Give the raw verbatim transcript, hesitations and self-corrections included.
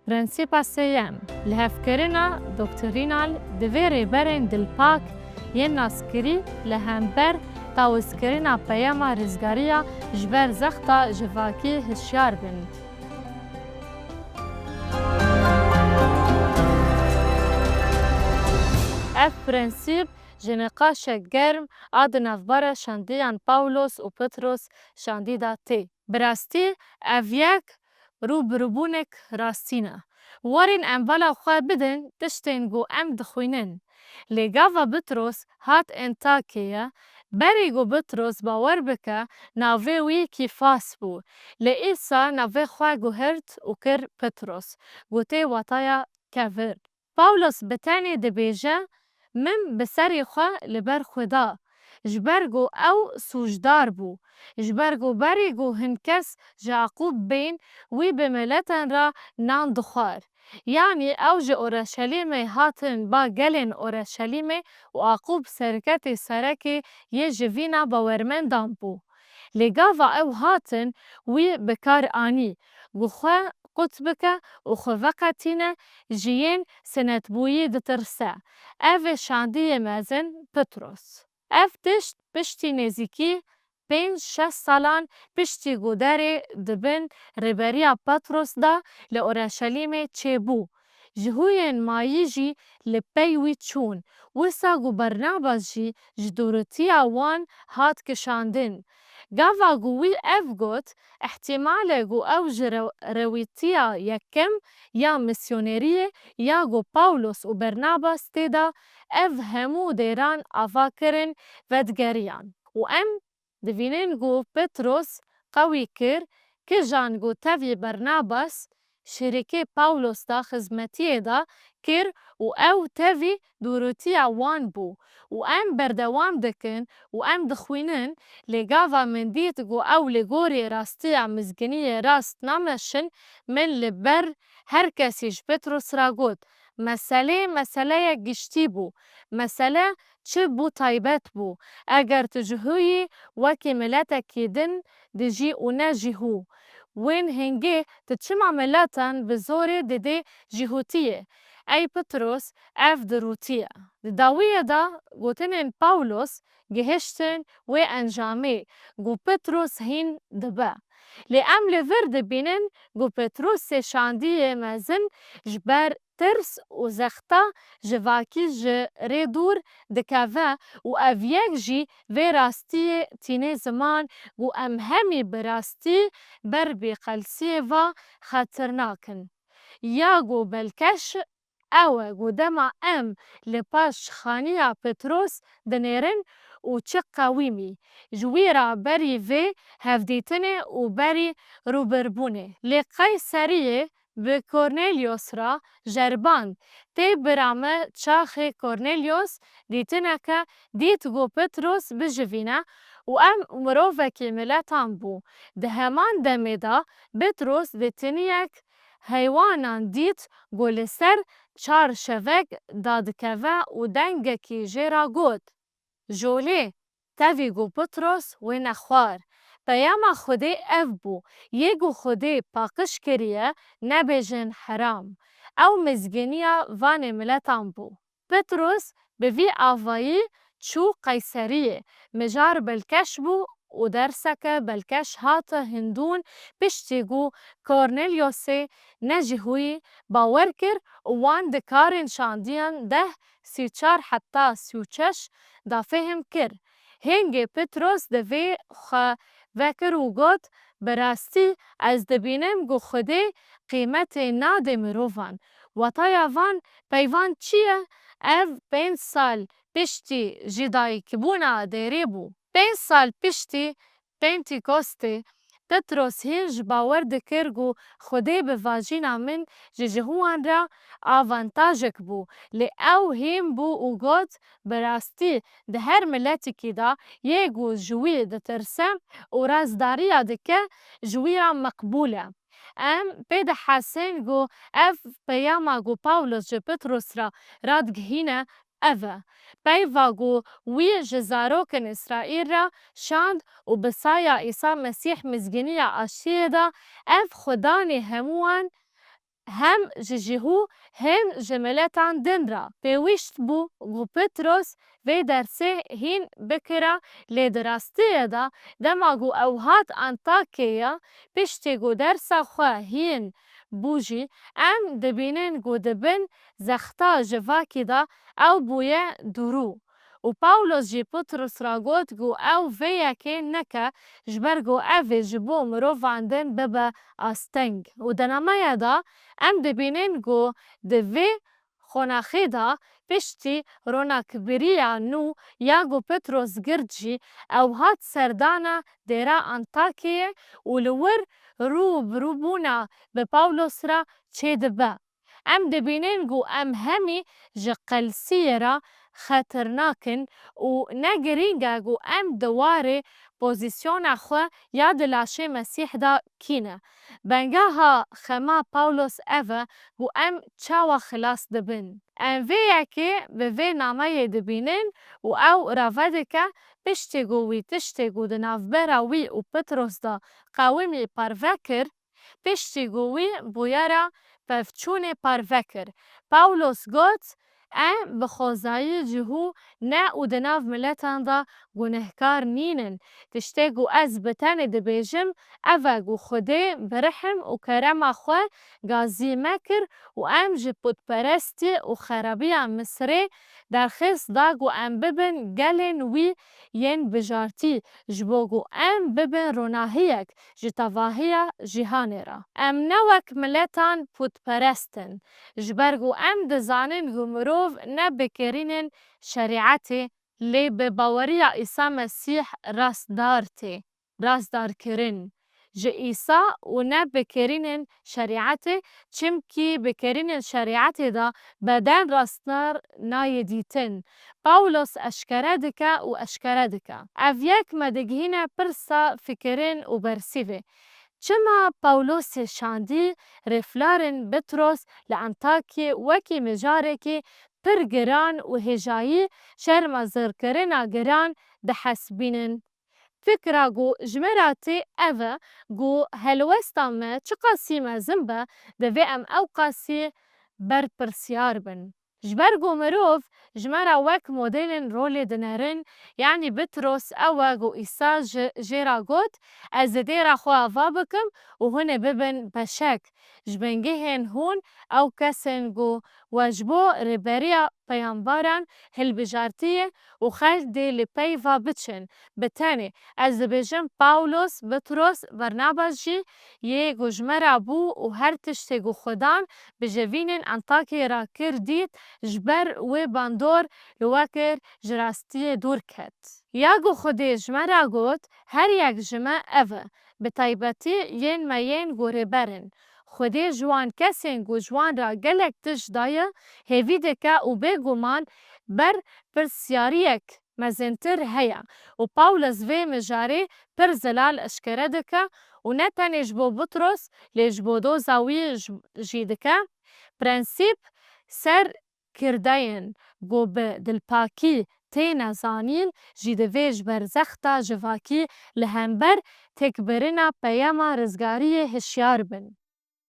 Prensîpa sêyem, lihevkirina doktrînal. Divê rêberên dilpak yên naskirî li hember tawizkirina peyama rizgariya ji ber zexta civakî hişyar bin. Ev prensîp ji niqaşek germ a di navbera şandiyan Pawlos û Petros şandî de tê. Bi rastî ev yek rûbirûbûnek rastî ne. Werin em bala xwe bidin tiştên ku em dixwînin. Lê gava Petros hat Antakyayê, berî ku Petros bawer bike navê wî Kîfas bû, lê Îsa navê xwe guhert û kir Petros, ku tê wataya kevir. Pawlos bi tenê dibêje, Min bi serê xwe li ber xwe da, ji ber ku ew sûcdar bû, ji ber ku berî ku hin kes ji Aqûb bên, wî bi miletan re nan dixwar. Yanî ew ji Oreşelîmê hatin ba gelên Oreşelîmê û Aqûb serketê serekê yê civîna bawermendan bû. Lê gava ew hatin, wî bi kar anî, ku xwe qut bike û xwe veqetîne, ji yên sinetbûyî ditirse. Ev e şandiyê mezin Petros. Ev tişt piştî nêzîkî pênc şeş salan piştî ku derê di bin rêberiya Petros de li Oreşelîmê çêbû, Jihûyên mayî jî li pey wî çûn, wisa ku Bernabas jî ji dûrûtiya wan hat kişandin. Gava ku wî ev got, îhtîmal e ku ew ji re-, rewîtiya yekem ya misyoneriyê ya ku Pawlos û Bernabas tê de ev hemû dêran ava kirin vedigeriyan. Û em dibînin ku Petros qewî kir, kijan ku tevî Bernabas şirîkê Pawlos da xizmetiyê da kir û ew tevî dûrûtiya wan bû. Û em berdewam dikin û em dixwînin, lê gava min dît ku ew li gorî rastiya mizginiyê rast nameşin, min li ber her kesî ji Petros ra got, Meselê meseleyek giştî bû. Mesele çi bû taybet bû. Eger tu Jihûyî wekî miletekî din dijî û ne Jihû, wên hingê tu çima miletan bi zorê didê Jihûtiyê? Ey Petros, ev dirûtiye. Di dawiyê de gotinên Pawlos gihiştin wê encamê ku Petros hîn dibe. Lê em li vir dibînin ku Petrosê şandiyê mezin ji ber tirs û zexta civakî ji rê dûr dikeve û ev yek jî vê rastiyê tîne ziman ku em hemî bi rastî ber bêqelsiyê ve xetirnak in. Ya ku belkeş ew e ku dema em li paş xaniya Petros dinêrin û çi qewîmî ji wî re berî vê hevdîtinê û berî rûbirbûnê. Lê Qeyseriyê bi Kornelyos re ceriband. Tê bira me çaxê Kornelyos dîtineke dît ku Petros bijivîne û ev mirovekî miletan bû. Di heman demê de Petros dîtiniyek heywanan dît ku li ser çarşevek dadikeve û dengekî jê re got, Jolê, tevî ku Petros wê nexwar. Peyama Xwedê ev bû, yê ku Xwedê paqij kiriye, nebêjin heram. Ew mizgîniya vanê miletan bû. Petros bi vî avayî çû Qeyseriyê. Mijar belkeş bû û derseke belkeş hate hindûn piştî ku Kornelyosê ne Jihûyî bawer kir û wan di karên şandiyan deh sî û çar heta sî û şeş de fêhm kir. Hêngê Petros di vê xwe vekir û got, Bi rastî ez dibînim ku Xwedê qîmetê nade mirovan. Wataya van peyvan çi ye? Ev pênc sal piştî jidayîkbûna dêrê bû. Pênc sal piştî Pentîkostê, Petros hîn ji bawer dikir ku Xwedê bi vajîna min ji Jihûyan re avantajek bû, lê ew hîn bû û got, Bi rastî, di her miletikî de yê ku ji wî ditirse û razdariya dike, ji wî re meqbûl e. Em pê dihesên ku ev peyama ku Pawlos ji Petros re radigihîne, ev e. Peyva ku wî ji zarokên Îsraîl re şand û bi saya Îsa Mesîh mizgîniya aştiyê da, ev xwedanê hemûyan hem ji jihû hem ji miletan din re. Pêwîst bû ku Petros vê dersê hîn bikira, lê di rastiyê de dema ku ew hat Antakyaya, piştî ku dersa xwe hîn bû jî, em dibînin ku di bin zexta civakî de ew bûye dûrû. Û Pawlos jî Petros re got ku ew vê yekê neke, ji ber ku ev ê ji bo mirovan din bibe asteng. Û di nameyê de em dibînin ku di vê qonaxê de piştî ronakbiriya nû ya ku Petros girt jî, ew hat serdana dêra Antakyayê û li wir rû bi rû bûna bi Pawlos re çêdibe. Em dibînin ku em hemî ji qelsiyê re xetirnak in û ne girîng e ku em di warê pozîsyona xwe ya di laşê Mesîh de kî ne. Bengeha xema Pawlos ev e ku em çawa xilas dibin. Em vê yekê bi vê nameyê dibînin û ew rave dike, piştî ku wî tiştê ku di navbera wî û Petros de qewimî parve kir, piştî ku wî bûyera pevçûnê parve kir, Pawlos got, Em bi xwezayî cihû ne û di nav miletan de gunehkar nînin. Tiştê ku ez bi tenê dibêjim, ev e ku Xwedê bi rihim û kerema xwe gazî me kir û em ji pûtperestî û xerabiya Misirê derxist da ku em bibin gelên wî yên bijartî, ji bo ku em bibin ronahiyek ji tevahiya cîhanê re. Em ne wek miletan pûtperest in, ji ber ku em dizanin ku mirov ne bi kirînên şerîetê, lê bi baweriya Îsa Mesîh rastdar tê rastdarkirin ji Îsa û ne bi kirînên şerîetê, çimkî bi kirînên şerîetê de beden rastdar nayê dîtin. Pawlos eşkere dike û eşkere dike. Ev yek me digihîne pirsa fikirin û bersîvê. Çima Pawlosê şandî rêvebirên Petros li Antakyê wekî mijarekî pir giran û hêjayî şermezarkirina giran dihesibînin? Fikra ku ji me re tê ev e ku helwesta me çiqasî mezin be, divê em ewqasî berpirsyar bin. Ji ber ku mirov ji me re wek modelên rolê dinerin, yanî Petros ew e ku Îsa ji, jê re got, Ez ê dêra xwe ava bikim û hûn ê bibin beşek. Ji bingehên hûn ew kes in ku we ji bo rêberiya peyambaran, hilbijartiyê û xelk dê li pey ve biçin. Bi tenê, ez dibêjim Pawlos, Petros, Bernabas jî yê ku ji me re bû û her tiştê ku Xwedan bi civînên Antakyayê re kir dît, ji ber wê bandor li we kir, ji rastiyê dûr ket. Ya ku Xwedê ji me re got, her yek ji me ev e, bi taybetî yên me yên ku rêber in. Xwedê ji wan kesên ku ji wan re gelek tişt daye, hêvî dike û bêguman berpirsyariyek mezintir heye û Pawlos vê mijarê pir zelal eşkere dike û ne tenê ji bo Butros, lê ji bo doza wî ji-, jî dike. Prensîp ser kirdeyên ku bi dilpakî têne zanîn jî divê ji ber zexta civakî li hember têkbirina peyama rizgariyê hişyar bin.